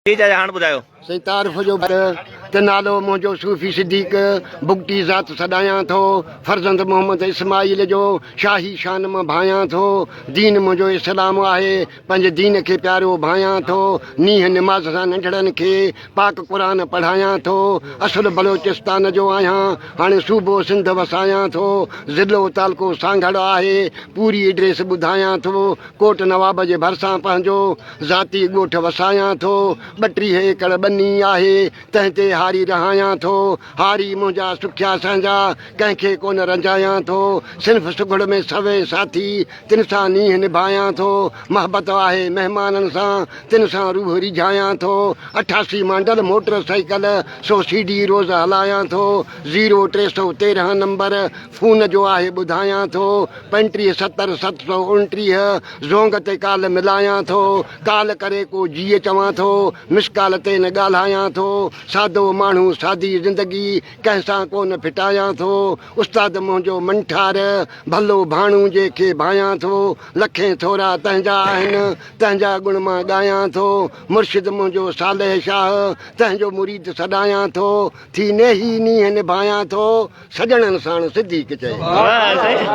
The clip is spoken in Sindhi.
جي چاچا هاڻ ٻڌايو. سائين تعارف جو ڀر ته نالو منهنجو صوفي صديق بگٽي ذات سڏايان ٿو فرزند محمد اسماعيل جو شاهي شان مان ڀانيان ٿو دين منهنجو اسلام آهي پنهنجي دين کي پيارو ڀانيان ٿو نينهن نماز سان ننڍڙن کي پاڪ قرآن پڙهايان ٿو اصل بلوچستان جو آهيان هاڻي صوبو سنڌ وسايان ٿو ضلعو تعلقو سانگهڙ آهي پوري ايڊريس ٻڌايان ٿو ڪوٽ نواب جي ڀرسان پنهنجو ذاتي ڳوٺ وسايان ٿو. 32 ايڪڙ ٻني آهي، تنهن تي هاري رهايان ٿو. هاري منهنجا سکيا سهنجا، ڪنهن کي ڪونه رنجايان ٿو. صنف سگهڙ ۾ سوين ساٿي، تن سان نينهن نڀايان ٿو. محبت آهي مهمانن سان، تن سان روح ريجهايان ٿو. 88 مانڊل موٽر سائيڪل، سو سي ڊي روز هلايان ٿو. زيرو 313 نمبر فون جو آهي ٻڌايان ٿو. 35 70 729 زونگ تي ڪال ملايان ٿو ڪال ڪري ڪو جيء چوان ٿو مس ڪال تي نه ڳالهايان ٿو سادو ماڻهو سادي زندگي ڪنهن سان ڪونه ڦٽايان ٿو استاد منهنجو منٺار ڀلو ڀاڻو جي کي ڀايان ٿو لکين ٿورا تنهنجا آهن تنهنجا گڻ مان ڳايان ٿو مرشد منهنجو صالح شاهه تنهنجو مريد سڏايان ٿو ٿي نيهي نينهن نڀايان ٿو سڄڻن ساڻ صديق چئي. واهه سائين.